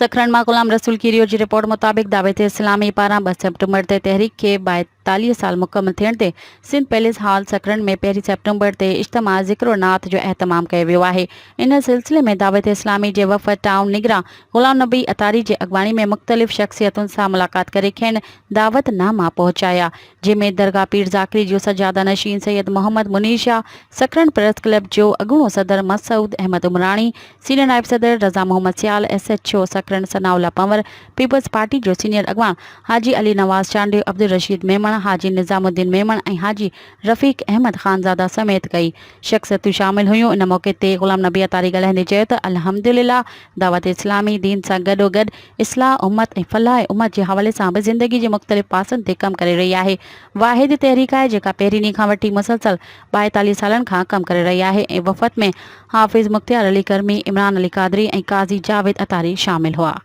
سکرن مان غلام رسول کيريو جي رپورٽ مطابق دعوت اسلامي پاران ٻه سيپٽمبر تي تحريڪ کي 42 سال مڪمل ٿيڻ تي سنڌ پيلس هال سکرن ۾ پهرين سيپٽمبر تي اجتماع ذڪر و نعت جو اهتمام ڪيو ويو آهي ان سلسلي ۾ دعوت اسلامي جي وفد ٽائون نگران غلام نبي عطاري جي اڳواڻي ۾ مختلف شخصيتن سان ملاقات ڪري کين دعوت ناما پهچايا جنهن ۾ درگاهه پير ذاڪري جو سجاده نشين سيد محمد منير شاهه، سڪرنڊ پريس ڪلب جو اڳوڻو صدر مسعود احمد عمراڻي، سينيئر نائب صدر Raza Muhammad Sial, S H O Sakrand Sana Ullah Panhwar, Peoples Party جو سينيئر اڳواڻ حاجي علي نواز چانڊيو، عبدالرشيد ميمڻ، حاجي نظام الدين ميمڻ ۽ حاجي رفيق احمد خانزاده سميت ڪئي شخصيتون شامل هيون. ان موقعي تي غلام نبي عطاري ڳالهائيندي چيو ته الحمدلله دعوت اسلامي دين سان گڏوگڏ اصلاح امت ۽ فلاح امت جي حوالي سان به زندگي جي مختلف پاسن تي ڪم ڪري رهي آهي. واحد تحريڪ آهي جيڪا پهرين ڏينهن کان وٺي مسلسل 42 سالن کان ڪم ڪري رهي آهي ۽ وفد ۾ حافظ مختيار علي ڪرمي، عمران علي قادري ۽ قاضي جاويد عطاري شامل هئا.